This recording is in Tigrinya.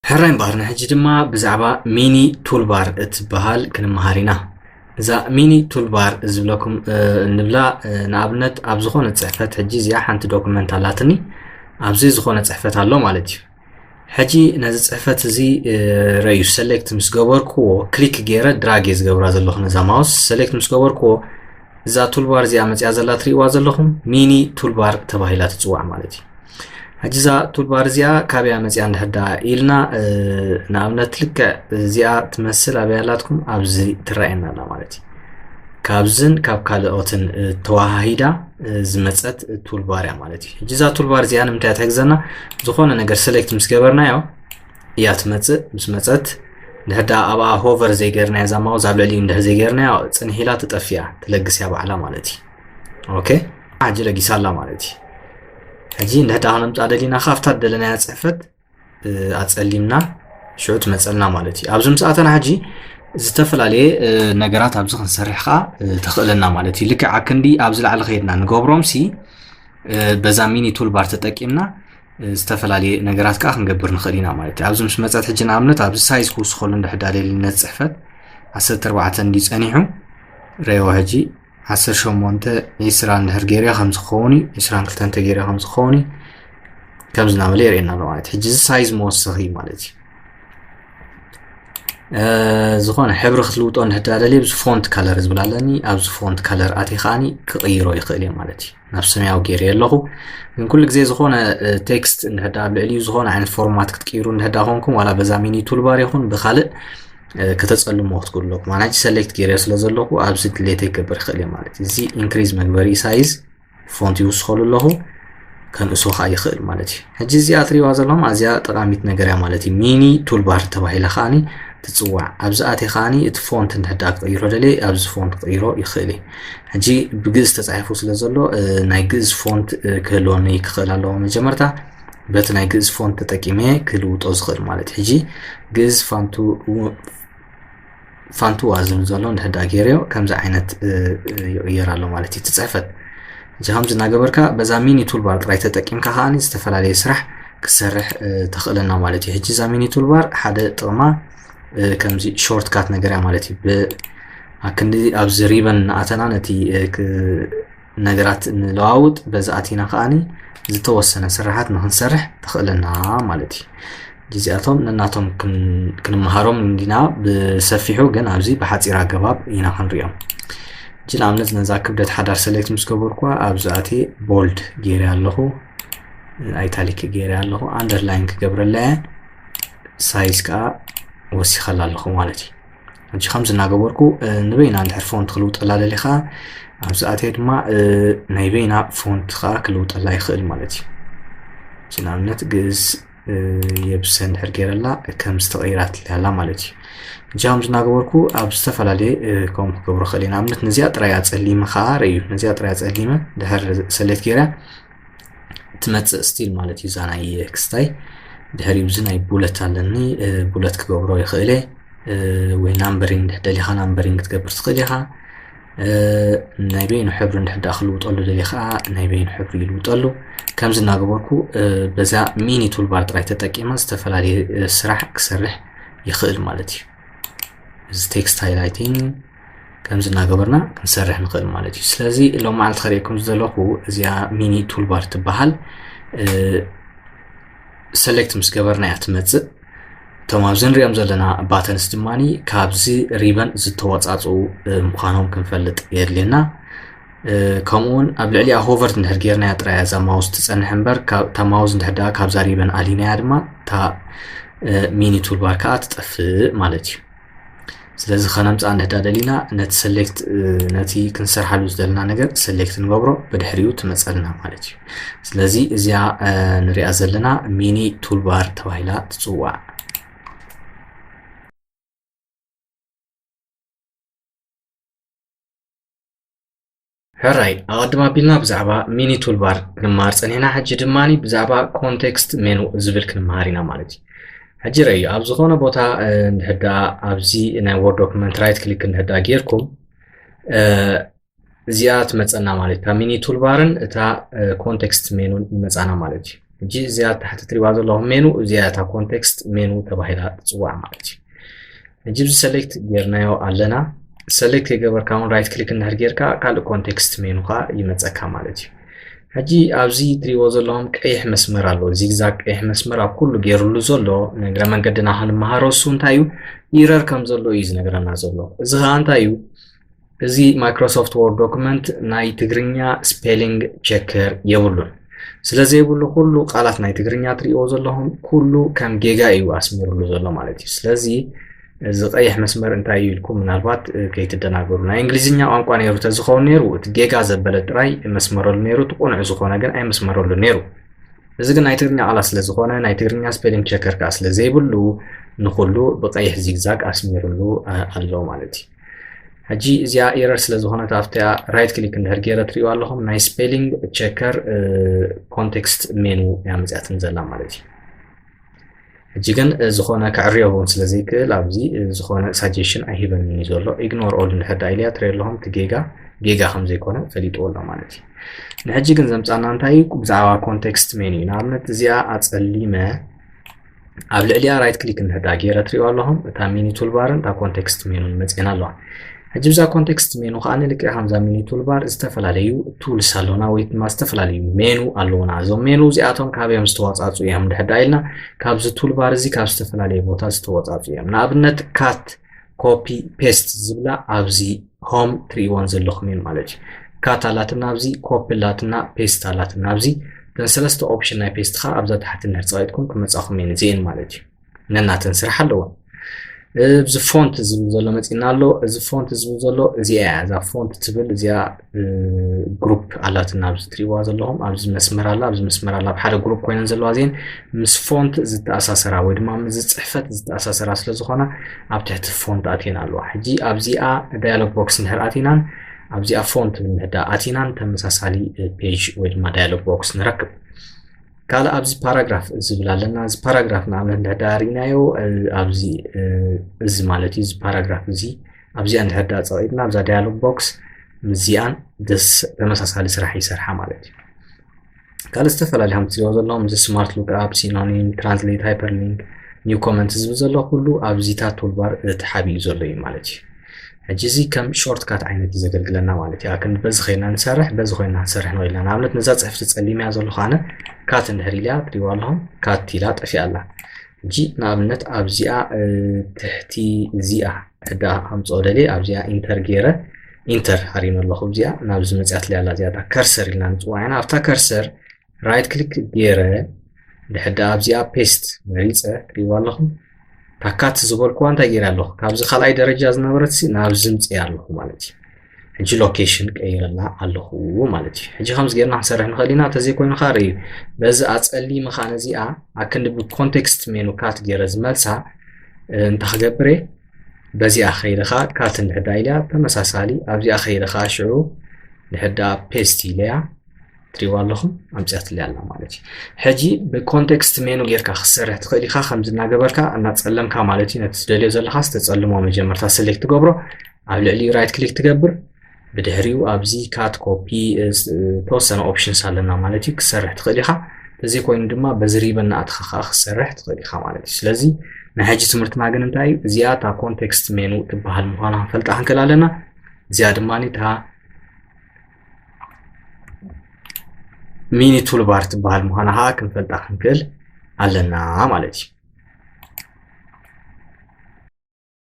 ሕራይ እምበኣር፣ ንሕጂ ድማ ብዛዕባ ሚኒ ቱልባር እትበሃል ክንመሃር ኢና። እዛ ሚኒ ቱልባር ዝብለኩም፣ እ፣ እንብላ፣ እ፣ ንኣብነት ኣብ ዝኾነ ጽሕፈት፣ ሕጂ እዚኣ ሓንቲ ዶክመንት ኣላትኒ፣ ኣብዚ ዝኾነ ጽሕፈት ኣሎ ማለት እዩ። ሕጂ ነዚ ጽሕፈት እዚ፣ እ፣ ረዩ ሰሌክት ምስ ገበርክዎ፣ ክሊክ ገይረ ድራግ እየ ዝገብራ ዘለኹ። ነዛ ማውስ ሰሌክት ምስ ገበርክዎ፣ እዛ ቱልባር እዚኣ መጽያ ዘላ ትርእይዋ ዘለኹም ሚኒ ቱልባር ተባሂላ ትጽዋዕ ማለት እዩ። ሕጂ እዛ ቱልባር እዚኣ ካበያ መጽያ እንድሕር ደኣ ኢልና፣ እ፣ ንኣብነት ልክዕ እዚኣ ትመስል ኣበይ ኣላትኩም? ኣብዚ ትረኣየና ኣላ ማለት እዩ። ካብዝን ካብ ካልኦትን፣ እ፣ ተወሃሂዳ፣ እ፣ ዝመጸት ቱልባር እያ ማለት እዩ። ሕጂ እዛ ቱልባር እዚኣ ንምንታይ ትሕግዘና? ዝኾነ ነገር ሰሌክት ምስ ገበርናዮ እያ ትመጽእ። ምስ መጸት እንድሕር ደኣ ኣብኣ ሆቨር ዘይገርናዮ፣ እዛ ማውዝ ኣብ ልዕሊኡ እንድሕር ዘይገርናዮ፣ ጽንሕ ኢላ ትጠፍእ እያ፣ ትለግስ እያ ባዕላ ማለት እዩ። ኦኬ፣ ሕጂ ለጊሳ ኣላ ማለት እዩ። ሕጂ እንድሕር ደኣ ክነምጽኣ ደሊና፣ ካብታ ደለናያ ጽሕፈት፣ እ፣ ኣጸሊምና ሽዑ ትመጸልና ማለት እዩ። ኣብዚ ምስ ኣተና ሕጂ ዝተፈላለየ፣ እ፣ ነገራት ኣብዚ ክንሰርሕ ከኣ፣ እ፣ ተኽእለና ማለት እዩ። ልክዕ ኣክንዲ ኣብዚ ላዕሊ ከይድና ንገብሮም ሲ፣ እ፣ በዛ ሚኒ ቱልባር ተጠቂምና፣ እ፣ ዝተፈላለየ ነገራት ከኣ ክንገብር ንኽእል ኢና ማለት እዩ። ኣብዚ ምስ መጸት ሕጂ ንኣብነት ኣብዚ ሳይዝ ክውስኸሉ እንድሕር ደኣ ደሊና ነቲ ጽሕፈት ዓሰርተ ኣርባዕተ እንድዩ ጸኒሑ፣ ረዮ ሕጂ ዓሰርተ ሸሞንተ፣ ዒስራ እንድሕር ገይርያ ከምዚ ክኸውን እዩ፣ ዒስራን ክልተን ተገይርያ ከምዚ ክኸውን እዩ። ከምዚ እናበለ የርእየና ኣሎ ማለት እዩ። ሕጂ እዚ ሳይዝ መወሰኺ እዩ ማለት እዩ። እ፣ ዝኾነ ሕብሪ ክትልውጦ እንድሕር ደኣ ደልየ፣ ኣብዚ ፎንት ከለር ዝብል ኣለኒ፣ ኣብዚ ፎንት ከለር ኣትየ ከኣኒ ክቕይሮ ይኽእል እየ ማለት እዩ። ናብ ሰማያዊ ገይረዮ ኣለኹ። ግን ኩሉ ግዜ ዝኾነ፣ እ፣ ቴክስት እንድሕር ደኣ ኣብ ልዕሊኡ ዝኾነ ዓይነት ፎርማት ክትቅይሩ እንድሕር ደኣ ኮንኩም፣ ዋላ በዛ ሚኒ ቱልባር ይኹን ብኻልእ፣ እ፣ ከተጸልምዎ ክትክእሉ ኣለኩም። ኣነ ሕጂ ሰሌክት ገይረዮ ስለ ዘለኹ ኣብዚ ድሌተይ ክገብር ይኽእል እየ ማለት እዩ። እዚ ኢንክሪዝ መግበሪ ሳይዝ ፎንት ይውስኸሉ ኣለኹ፣ ከንእሶ ከኣ ይኽእል ማለት እዩ። ሕጂ እዚኣ ትሪእዋ ዘለኹም ኣዝያ ጠቓሚት ነገር እያ ማለት እዩ። ሚኒ ቱልባር ተባሂላ ከኣኒ ትጽዋዕ። ኣብዚ ኣትየ ከኣኒ እቲ ፎንት እንድሕር ደኣ ክቕይሮ ደልየ ኣብዚ ፎንት ክቕይሮ ይኽእል እየ። ሕጂ ብግእዝ ተጻሒፉ ስለ ዘሎ፣ እ፣ ናይ ግእዝ ፎንት፣ እ፣ ክህልወኒ ክኽእል ኣለዎ መጀመርታ። በቲ ናይ ግእዝ ፎንት ተጠቂመ ክልውጦ ዝኽእል ማለት እዩ። ሕጂ ግእዝ ፋንቱ ፋንቱዋ ዝብል ዘሎ እንድሕር ደኣ ገይረዮ ከምዚ ዓይነት፣ እ፣ እ፣ ይቕየር ኣሎ ማለት እዩ እቲ ጽሕፈት። ሕጂ ከምዚ እናገበርካ በዛ ሚኒ ቱልባር ጥራይ ተጠቂምካ ከኣ ዝተፈላለየ ስራሕ ክሰርሕ፣ እ፣ ተኽእለና ማለት እዩ። ሕጂ እዛ ሚኒ ቱልባር ሓደ ጥቕማ፣ እ፣ ከምዚ ሾርትካት ነገር እያ ማለት እዩ። ብ-፣ ኣክንዲ ኣብዚ ሪበን እናኣተና ነቲ፣ እ፣ ክ-፣ ነገራት ንለዋውጥ፣ በዚ ኣቲና ከኣኒ ዝተወሰነ ስራሓት ንኽንሰርሕ ተኽእለና ማለት እዩ። እዚኣቶም ነናቶም ክን-፣ ክንመሃሮም እንዲና ብሰፊሑ፣ ግን ኣብዚ ብሓፂር ኣገባብ ኢና ክንሪኦም። ሕጂ ንኣብነት ነዛ ክብደት ሓዳር ሰሌክት ምስ ገበርኩዋ ኣብዚ ኣትየ ቦልድ ገይረ ኣለኹ፣ ኣይታሊክ ገይረ ኣለኹ፣ ኣንደርላይን ክገብረላ እየ፣ ሳይዝ ከዓ ወሲኸላ ኣለኹ ማለት እዩ። ሕጂ ከምዚ እናገበርኩ፣ እ፣ ንበይና እንድሕር ፎንት ክልውጠላ ደሊኻ ኣብዚ ኣትየ ድማ፣ እ፣ ናይ በይና ፎንት ከዓ ክልውጠላ ይኽእል ማለት እዩ። ሕጂ ንኣብነት ግእዝ፣ እ፣ የብሰ እንድሕር ገይረላ ከም ዝተቐይራትለይ ኣላ ማለት እዩ። ሕጂ ከምዚ እናገበርኩ ኣብ ዝተፈላለየ፣ እ፣ ከምኡ ክገብሮ ክእል እየ። ንኣብነት ነዚኣ ጥራይ ኣጸሊመ ከዓ ረእዩ። ነዚኣ ጥራይ ኣጸሊመ ድሕር ሰሌክት ገይረ ትመጽእ ስቲል ማለት እዩ። እዛ ናይ ክስታይ ድሕሪኡ እዚ ናይ ቡለት ኣለኒ፣ እ፣ ቡለት ክገብሮ ይኽእል እየ። እ፣ ወይ ናምበሪንግ እንድሕር ደሊኻ ናምበሪንግ ክትገብር ትኽእል ኢኻ። እ፣ ናይ በይኑ ሕብሪ እንድሕር ደኣ ክልውጠሉ ደልየ ኸዓ ናይ በይኑ ሕብሪ ይልውጠሉ። ከምዚ እናገበርኩ፣ እ፣ በዛ ሚኒ ቱልባር ጥራይ ተጠቂመ ዝተፈላለየ፣ እ፣ ስራሕ ክሰርሕ ይኽእል ማለት እዩ። እዚ ቴክስት ሃይላይቲንግ ከምዚ እናገበርና ክንሰርሕ ንኽእል ማለት እዩ። ስለዚ ሎም መዓልቲ ከርእየኩም ዝደለኹ እዚኣ ሚኒ ቱልባር ትበሃል፣ እ፣ ሰሌክት ምስ ገበርና እያ ትመጽእ። እቶም ኣብዚ ንሪኦም ዘለና ባተንስ ድማኒ ካብዚ ሪበን ዝተወጻጽኡ፣ እ፣ ምዃኖም ክንፈልጥ የድልየና። እ፣ ከምኡ እውን ኣብ ልዕሊኣ ሆቨር እንድሕር ጌርናያ ጥራይ እያ እዛ ማውስ ትጸንሕ እምበር፣ ካብ-፣ እታ ማውስ እንድሕር ደኣ ካብዛ ሪበን ኣሊናያ ድማ እታ፣ እ፣ ሚኒ ቱልባር ከኣ ትጠፍእ ማለት እዩ። ስለዚ ከነምጽኣ እንድሕር ደኣ ደሊና ነቲ ሰሌክት፣ እ፣ ነቲ ክንሰርሓሉ ዝደለና ነገር ሰሌክት ንገብሮ፣ ብድሕሪኡ ትመጸልና ማለት እዩ። ስለዚ እዚኣ፣ እ፣ ንሪኣ ዘለና ሚኒ ቱልባር ተባሂላ ትጽዋዕ። ሕራይ፣ ኣቐድም ኣቢልና ብዛዕባ ሚኒ ቱልባር ክንመሃር ጸኒሕና፣ ሕጂ ድማኒ ብዛዕባ ኮንቴክስት ሜኑ ዝብል ክንመሃር ኢና ማለት እዩ። ሕጂ ረእዩ፣ ኣብ ዝኾነ ቦታ፣ እ፣ እንድሕር ደኣ ኣብዚ ናይ ወርድ ዶክመንት ራይት ክሊክ እንድሕር ደኣ ጌርኩም፣ እ፣ እዚኣ ትመጸና ማለት እዩ። እታ ሚኒ ቱልባርን እታ፣ እ፣ ኮንቴክስት ሜኑን ይመጻና ማለት እዩ። ሕጂ እዚኣ ታሕቲ ትሪእዋ ዘለኹም ሜኑ እዚኣ እታ ኮንቴክስት ሜኑ ተባሂላ ትፅዋዕ ማለት እዩ። ሕጂ እዚ ሰሌክት ጌርናዮ ኣለና። ሰሌክት የገበርካ እውን ራይት ክሊክ እንድሕር ጌርካ ካልእ ኮንቴክስት ሜኑ ከዓ ይመፀካ ማለት እዩ። ሕጂ ኣብዚ ትሪእዎ ዘለኹም ቀይሕ መስመር ኣሎ። ዚግዛግ ቀይሕ መስመር ኣብ ኩሉ ገይሩሉ ዘሎ ንእግረ መንገድና ክንመሃሮ እሱ እንታይ እዩ ኢረር ከም ዘሎ እዩ ዝነግረና ዘሎ። እዚ ከዓ እንታይ እዩ? እዚ ማይክሮሶፍት ወርድ ዶክመንት ናይ ትግርኛ ስፔሊንግ ቸከር የብሉን። ስለዘይብሉ ኩሉ ቃላት ናይ ትግርኛ ትሪእዎ ዘለኹም ኩሉ ከም ጌጋ እዩ ኣስሚሩሉ ዘሎ ማለት እዩ። ስለዚ እዚ ቀይሕ መስመር እንታይ እዩ ኢልኩም ምናልባት ከይትደናገሩ። ናይ እንግሊዝኛ ቋንቋ ነይሩ ተዝኸውን ነይሩ እቲ ጌጋ ዘበለ ጥራይ መስመረሉ ነይሩ፣ እቲ ቁኑዕ ዝኾነ ግን ኣይመስመረሉ ነይሩ። እዚ ግን ናይ ትግርኛ ቃላት ስለ ዝኾነ ናይ ትግርኛ ስፔሊንግ ቸከር ከዓ ስለ ዘይብሉ ንኩሉ ብቀይሕ ዚግዛግ ኣስሚሩሉ ኣሎ ማለት እዩ። ሕጂ እዚኣ ኤረር ስለ ዝኾነት ኣብቲኣ ራይት ክሊክ እንድሕር ገይረ ትሪእዋ ኣለኹም ናይ ስፔሊንግ ቸከር ኮንቴክስት ሜኑ እያ መፅያትን ዘላ ማለት እዩ። ሕጂ ግን ዝኾነ ከዕርዮ እውን ስለ ዘይክእል ኣብዚ ዝኾነ ሳጀሽን ኣይሂበንን እዩ ዘሎ። ኢግኖር ኦል እንድሕር ዳ ኢልያ ትሪኦ ኣለኹም እቲ ጌጋ ጌጋ ከም ዘይኮነ ፈሊጥዎ ኣሎ ማለት እዩ። ንሕጂ ግን ዘምፃና እንታይ እዩ? ብዛዕባ ኮንቴክስት ሜኑ እዩ። ንኣብነት እዚኣ ኣፀሊመ ኣብ ልዕሊኣ ራይት ክሊክ እንድሕር ዳ ገይረ ትሪእዋ ኣለኹም እታ ሚኒ ቱልባርን እታ ኮንቴክስት ሜኑን መፅኤን ኣለዋ። ሕጂ ብዛ ኮንቴክስት ሜኑ ከዓ ልክዕ ከምዛ ሚኒ ቱልባር ዝተፈላለዩ ቱልስ ኣለውና ወይ ድማ ዝተፈላለዩ ሜኑ ኣለውና። እዞም ሜኑ እዚኣቶም ካበዮም ዝተዋፃፁ እዮም እንድሕር ዳ ኢልና ካብዚ ቱልባር እዚ ካብ ዝተፈላለየ ቦታ ዝተወፃፁ እዮም። ንኣብነት ካት ኮፒ ፔስት ዝብላ ኣብዚ ሆም ትሪእዎን ዘለኹም እየን ማለት እዩ። ካት ኣላትና ኣብዚ ኮፒ ኣላትና ፔስት ኣላትና ኣብዚ እተን ሰለስተ ኦፕሽን ናይ ፔስት ከዓ ኣብዛ ታሕቲ እንድሕር ፀቒጥኩም ክመፃኹም እየን እዚአን ማለት እዩ። ነናተን ስራሕ ኣለወን። እዚ ፎንት ዝብል ዘሎ መፂና ኣሎ። እዚ ፎንት ዝብል ዘሎ እዚኣ እያ። እዛ ፎንት ትብል እዚኣ ግሩፕ ኣላትና ኣብዚ ትሪእዋ ዘለኹም ኣብዚ መስመር ኣላ ኣብዚ መስመር ኣላ ኣብ ሓደ ግሩፕ ኮይነን ዘለዋ እዚአን ምስ ፎንት ዝተኣሳሰራ ወይ ድማ ምስ ጽሕፈት ዝተኣሳሰራ ስለ ዝኾና ኣብ ትሕቲ ፎንት ኣትየን ኣለዋ። ሕጂ ኣብዚኣ ዳያሎግ ቦክስ እንድሕር ኣቲናን ኣብዚኣ ፎንት እንድሕር ኣቲናን ተመሳሳሊ ፔጅ ወይ ድማ ዳያሎግ ቦክስ ንረክብ። ካልእ ኣብዚ ፓራግራፍ ዝብል ኣለና። እዚ ፓራግራፍ ንኣብነት እንድሕር ርኢናዮ ኣብዚ እዚ ማለት እዩ እዚ ፓራግራፍ እዚ ኣብዚኣ እንድሕር ዳ ፀቒጥና ኣብዛ ዳያሎግ ቦክስ ምስዚኣን ደስ ተመሳሳሊ ስራሕ ይሰርሓ ማለት እዩ። ካልእ ዝተፈላለዩ ከም ትሪኦ ዘለኹም እዚ ስማርት ሉክኣፕ፣ ሲኖኒም፣ ትራንስሌት፣ ሃይፐርሊንክ፣ ኒው ኮመንት ዝብል ዘሎ ኩሉ ኣብዚታት ቱልባር ተሓቢኡ ዘሎ እዩ ማለት እዩ። ሕጂ እዚ ከም ሾርት ካት ዓይነት እዩ ዘገልግለና ማለት እዩ። ኣክንዲ በዚ ኮይና ንሰርሕ በዚ ኮይና ንሰርሕ ንኽእል ኢና። ንኣብነት ነዛ ፅሕፍቲ ፀሊመያ ዘለኹ ኣነ ካት እንድሕር ኢልያ ትሪእዋ ኣለኹም ካት ኢላ ጠፊኣ ኣላ። ሕጂ ንኣብነት ኣብዚኣ ትሕቲ እዚኣ ሕዳ ኣምፅኦ ደልየ ኣብዚኣ ኢንተር ገይረ ኢንተር ሃሪመ ኣለኹ። እዚኣ ናብዚ መፅያትለይ ኣላ እዚኣ ከርሰር ኢልና ንፅዋ ኢና። ኣብታ ከርሰር ራይት ክሊክ ገይረ ድሕዳ ኣብዚኣ ፔስት መሪፀ ትሪእዋ ኣለኹም። ታካት ዝበልኩዋ እንታይ ገይረ ኣለኹ? ካብዚ ካልኣይ ደረጃ ዝነበረት ናብዚ ምፅእ ኣለኹ ማለት እዩ። ሕጂ ሎኬሽን ቀይረላ ኣለኹ ማለት እዩ። ሕጂ ከምዚ ጌርና ክንሰርሕ ንኽእል ኢና። እንተዘይኮይኑ ከዓ ርእዩ በዚ ኣፀሊሚ ከዓ ነዚኣ ኣክንዲ ብኮንቴክስት ሜኑ ካት ገይረ ዝመልሳ እንታይ ክገብር እየ? በዚኣ ከይደ ከዓ ካት እንድሕዳ ኢልያ ተመሳሳሊ ኣብዚኣ ከይደ ከዓ ሽዑ ድሕዳ ፔስት ኢለያ ትሪእዋ ኣለኹም ኣምፅያትለይ ኣላ ማለት እዩ። ሕጂ ብኮንቴክስት ሜኑ ጌርካ ክትሰርሕ ትኽእል ኢኻ። ከምዚ እናገበርካ እናፀለምካ ማለት እዩ። ነቲ ትደልዮ ዘለኻ ዝተፀልሞ መጀመርታ ሰሌክት ትገብሮ፣ ኣብ ልዕሊኡ ራይት ክሊክ ትገብር። ብድሕሪኡ ኣብዚ ካት ኮፒ ዝተወሰነ ኦፕሽንስ ኣለና ማለት እዩ። ክትሰርሕ ትኽእል ኢኻ። ተዘይኮይኑ ድማ በዚ ሪበን ንኣትኻ ከዓ ክትሰርሕ ትኽእል ኢኻ ማለት እዩ። ስለዚ ናይ ሕጂ ትምህርትና ግን እንታይ እዩ? እዚኣ እታ ኮንቴክስት ሜኑ ትበሃል ምዃና ክንፈልጣ ክንክእል ኣለና። እዚኣ ድማ እታ ሚኒ ቱልባር ትበሃል ምዃና ከዓ ክንፈልጣ ክንክእል ኣለና ማለት እዩ።